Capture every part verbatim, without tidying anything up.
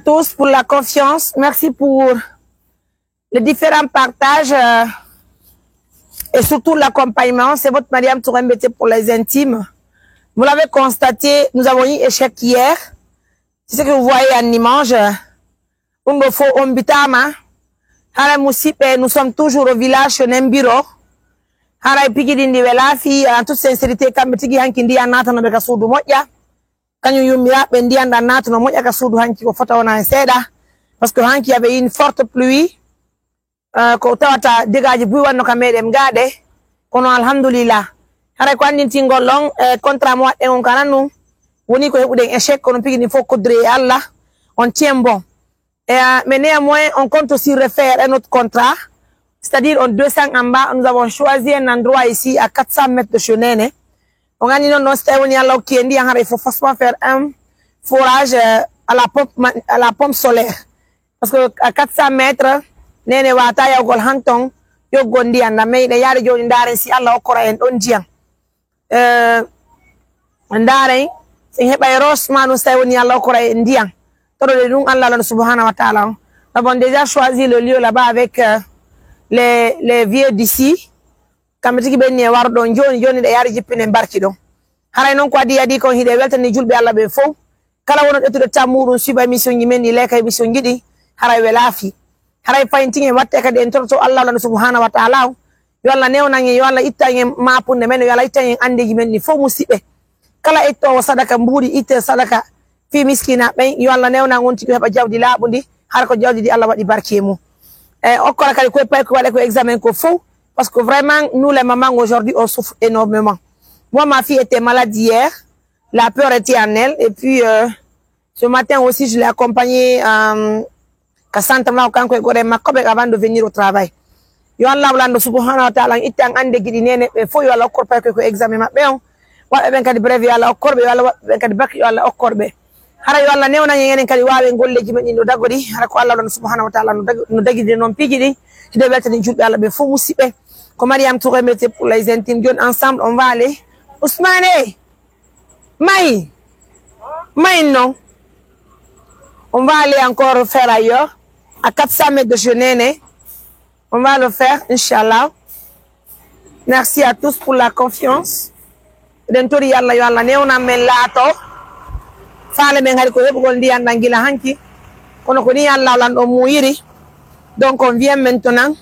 tous pour la confiance. Merci pour les différents partages, euh, et surtout l'accompagnement. C'est votre Mariam Touré Mbete pour les intimes. Vous l'avez constaté, nous avons eu échec hier. C'est ce que vous voyez en image. Ɗum ɗoo fow on mbitaama. Haray musiɓɓe, nous sommes toujours au village chez Nembiro. Haray pigi ɗin ɗi welaa fii, en toute sincérité, kamɓe tigi hanki ndiyan naatano ɓe ka suudu moƴƴa. Kañum yummiraaɓe ndiyan ɗan naatano moƴƴa ka suudu hanki ko fota wona e seeɗa. Parce que hanki y avait une forte pluie. Euh, ko tawata dégâts ji buy wanno ka meɗen gaa ɗe. Kono alhamdulillah. Haray ko anndintingol ɗon, e contrat mo waɗɗen on ka nanu, woni ko heɓuɗen échec, kono pigi ɗin fow ko dure e Allah. On tient bon. Et, euh, mais néanmoins, on compte aussi refaire un autre contrat. C'est-à-dire, en deux cents en bas, nous avons choisi un endroit ici à quatre cents mètres de chez Néné. On anndi non, non, si tawi woni Allah hokki en ndiyan, haray il faut forcément faire un forage, euh, à la pompe, ma-, à la pompe solaire. Parce que à quatre cents mètres, Néné wata yawgol hanton, yoggol ndiyan ɗan. Mais hiɗen yaade jooni ndaaren si Allah okkora en ɗon ndiyan. Eh, ndaaren, si en heɓay roche ma ɗum, si tawi woni Allah okkora en ndiyan. Toroɗen ɗum Allah, Allah subhanahu wa ta'ala on. Nous avons déjà choisi le lieu là-bas avec, euh, les, les vieux d'ici. Kamɓe tigi ɓenni e waro ɗon jooni, jooni ɗe yaari jippinen barki ɗon. Haray non ko adii adii kon hiɗe weltani julɓe Allah ɓe fow. Kala wono ƴettude temps muɗum suiva émission ji men ɗi, like émission ji ɗi, haray welaa fii. Haray fayin tigi en watte kadi en toroto Allah, Allah subhanahu wa ta'ala on. Yo Allah newnan en, yo Allah ittan en maapunde men, yo Allah ittan en andeeji men ɗi fow musiɓɓe. Kala ittoowo sadaka mbuuɗi, itte sadaka fii miskinaaɓe ɓen, yo Allah newnan on tigi heɓa jawdi laaɓundi, hara ko jawdi ndi Allah waɗi barki e mum. E okkora kadi koye paykoye waɗe ko examen ko fow, parce que vraiment, nous les mamans aujourd'hui, on souffre énormément. Moi, ma fille était malade hier, la peur était en elle, et puis, euh, ce matin aussi, je l'ai accompagnée, euh, ka centre makko, kanko e goree makko ɓe avant de venir au travail. Yo Allah lanɗo subhanahu wa ta'ala ittan andeeji ɗi Néné ɓe fow, yo Allah okkor paykoye ko examen maɓɓe on. Waɗɓe ɓen kadi bref, yo Allah okkor ɓe, yo Allah waɗɓe ɓen kadi bac, yo Allah okkor ɓe. Hara yo Allah newnan en enen kadi waawen golleeji men ɗin no dagori, hara ko Allah lanɗo subhanahu wa ta'ala no dag-, no dagiri non piiji ɗin. Hiɗen weltani julɓe Allah ɓe fow musiɓɓe. Ko Mariam Touré mbiyetee pour les intimes. Jooni ensemble, on va aller. Ousmane! Mahi, mahi non. On va aller encore faire ailleurs, à quatre cents mètres de chez Néné. On va le faire, Inch'Allah. Merci à tous pour la confiance. Eɗen tori Allah, yo Allah newnan men laato. Faale men hari ko heɓugol ndiyan ɗan gila hanki. Kono ko ni Allah lanɗo muuyiri. Donc, on vient maintenant.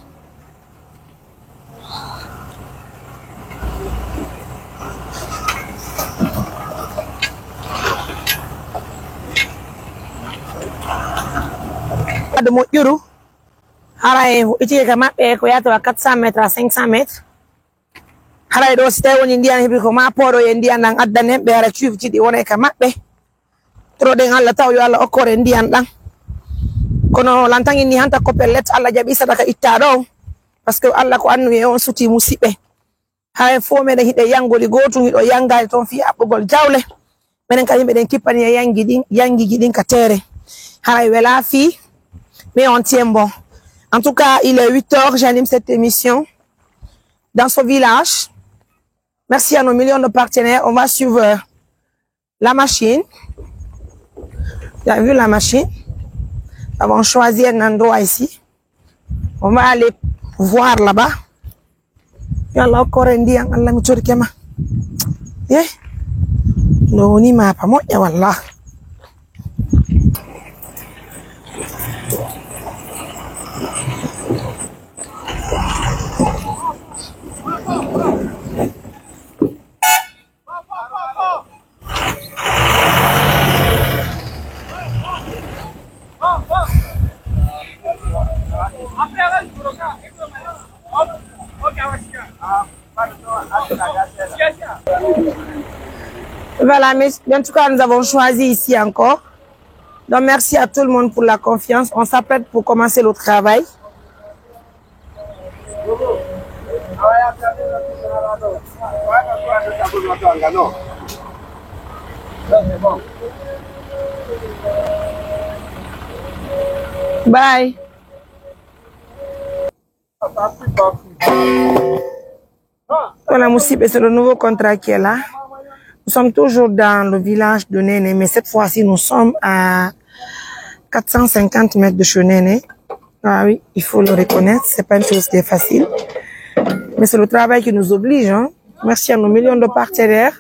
Ado moƴƴuru, hara en itike ka maɓɓe ko yahata wa quatre cents mètres à cinq cents mètres. Haray ɗoo, si tawii woni ndiyan heɓi ko maa pooɗoye ndiyan ɗan addanen ɓe, hara cuufi ɗi wonay ka maɓɓe. Toroɗen Allah taw yo Allah okkor en ndiyan ɗan. Kono lantan inni hanta ko pellet, Allah jaɓi sadaka ittaa ɗoo. Parce que Allah ko annuɓe on suti musiɓɓe. Haray fow meɗen hiɗen yangori gootun, hiɗo yangaade ton fii haɓɓugol jawle. Menen kadi meɗen kippani e yangi ɗin, yangiji ɗin ka teere. Haray welaa fii, mais on tient bon. En tout cas, il est huit heures, j'anime cette émission dans ce village. Merci à nos millions de partenaires. On va suivre, euh, la machine. Vous avez vu la machine? Nous avons choisi un endroit ici. On va aller voir là-bas. Yo Allah okkor en ndiyan, Allah mi torike ma. Eh? No woni mapa moƴƴa wallah. Voilà, mais en tout cas, nous avons choisi ici encore. Donc, merci à tout le monde pour la confiance. On s'apprête pour commencer le travail. Bye. Voilà, musiɓɓe, c'est le nouveau contrat qui est là. Nous sommes toujours dans le village de Néné, mais cette fois-ci, nous sommes à quatre cent cinquante mètres de chez Néné. Ah oui, il faut le reconnaître, c'est pas une chose qui est facile. Mais c'est le travail qui nous oblige, hein. Merci à nos millions de partenaires.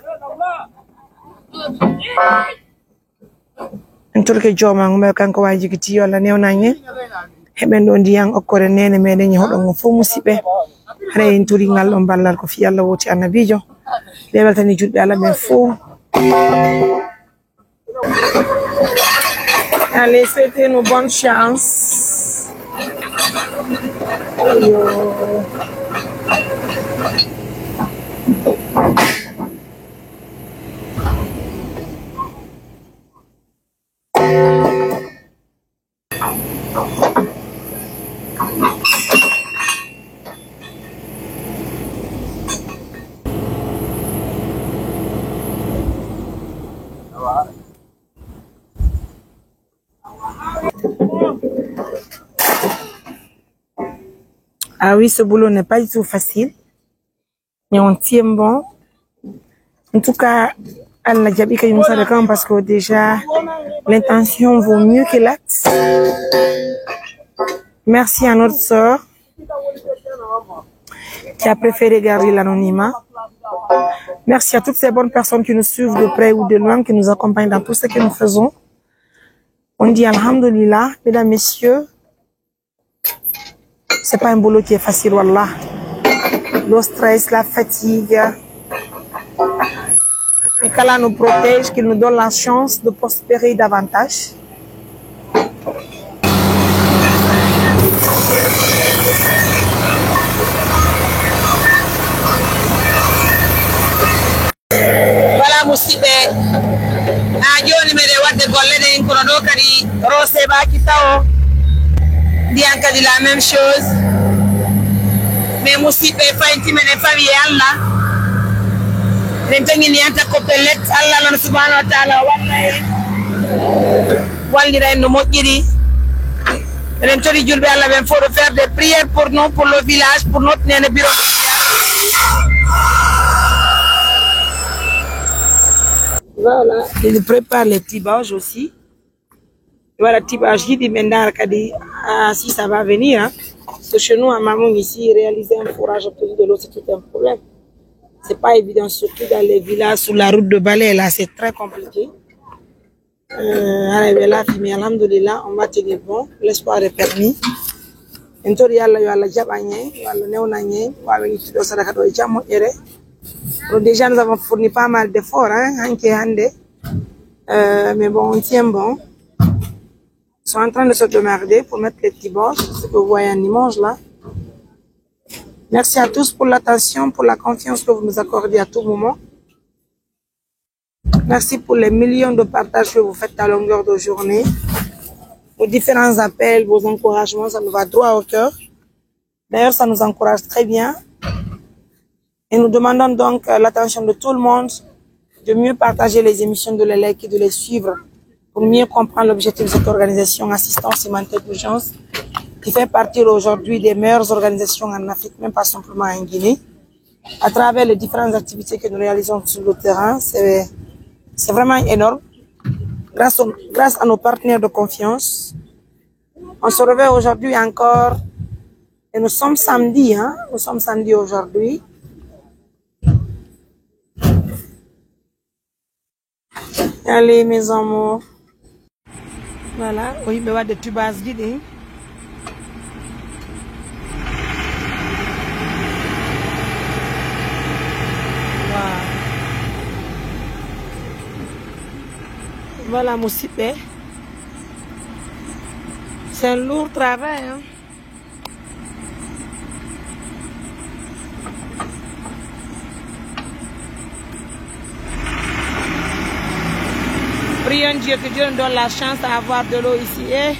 En tout cas, Joomaa on, kanko waawi jigiti yo Allah newnan en. Heɓen ɗo ndiyan okkore Néné meɗen e hoɗon on fof musiɓɓe. Haray en tori ngal ɗon ballal ko fii Allah wooti Annabiijo. Ɓe weltani julɓe Allah ɓen fof. Allez, souhaitez-nous bonne chance. Yo. Ah oui, ce boulot n'est pas du tout facile. Mais on tient bon. En tout cas, Allah jaɓi kañum sadaka on, parce que déjà, l'intention vaut mieux que l'acte. Merci à notre sœur qui a préféré garder l'anonymat. Merci à toutes ces bonnes personnes qui nous suivent de près ou de loin, qui nous accompagnent dans tout ce que nous faisons. On dit Alhamdulillah, mesdames, messieurs. C'est pas un boulot qui est facile, wallah. Le stress, la fatigue. Et qu'Allah nous protège, qu'il nous donne la chance de prospérer davantage. Voilà, musiɓɓe, haa jooni meɗen waɗde golle ɗen, kono ɗo kadi roose ɓaaki tawo, ndiyan kadi la même chose. Mais musiɓɓe, fayti meɗen fawi e Allah. Eɗen tangi ndiyan takko pellet, Allah non subhanahu wa taala o walla en. Wallira en no moƴƴiri. Eɗen tori julɓe Allah ɓen fof de faire des prières pour nous, pour le village, pour notre Néné Biro. Voilà, il prépare les tibages aussi. Voilà, tibage ɗiɗi, mais ndaar kadi, ah, si ça va venir, hein. Parce que chez nous, à Mamoun, ici, réaliser un forage, obtenir de l'eau, c'est tout un problème. C'est pas évident, surtout dans les villages, sur la route de Balé, là, c'est très compliqué. Euh, haray ɓe laafi, mais alhamdulillah, on va tenir bon. L'espoir est permis. En tori Allah, yo Allah jaɓan en, yo Allah newnan en, waawen ittude o sadaka ɗo e jam moƴƴere. Donc, déjà, nous avons fourni pas mal d'efforts, hein, hanki e hannde. Euh, mais bon, on tient bon. Ils sont en train de se démerder pour mettre les petits bords, ce que vous voyez en image là. Merci à tous pour l'attention, pour la confiance que vous nous accordez à tout moment. Merci pour les millions de partages que vous faites à longueur de journée. Vos différents appels, vos encouragements, ça nous va droit au cœur. D'ailleurs, ça nous encourage très bien. Et nous demandons donc, euh, l'attention de tout le monde, de mieux partager les émissions, de les liker, de les suivre, pour mieux comprendre l'objectif de cette organisation Assistance Humanitaire d'Urgence, qui fait partie aujourd'hui des meilleures organisations en Afrique, même pas simplement en Guinée. À travers les différentes activités que nous réalisons sur le terrain, c'est, c'est vraiment énorme. Grâce au, grâce à nos partenaires de confiance, on se réveille aujourd'hui encore et nous sommes samedi, hein? Nous sommes samedi aujourd'hui. Allez, mes amours. Voilà, o yimɓe waɗde tubaaji ɗin. Waaw. Voilà, musiɓɓe. C'est un lourd travail, hein. Prions Dieu que Dieu nous donne la chance à avoir de l'eau ici et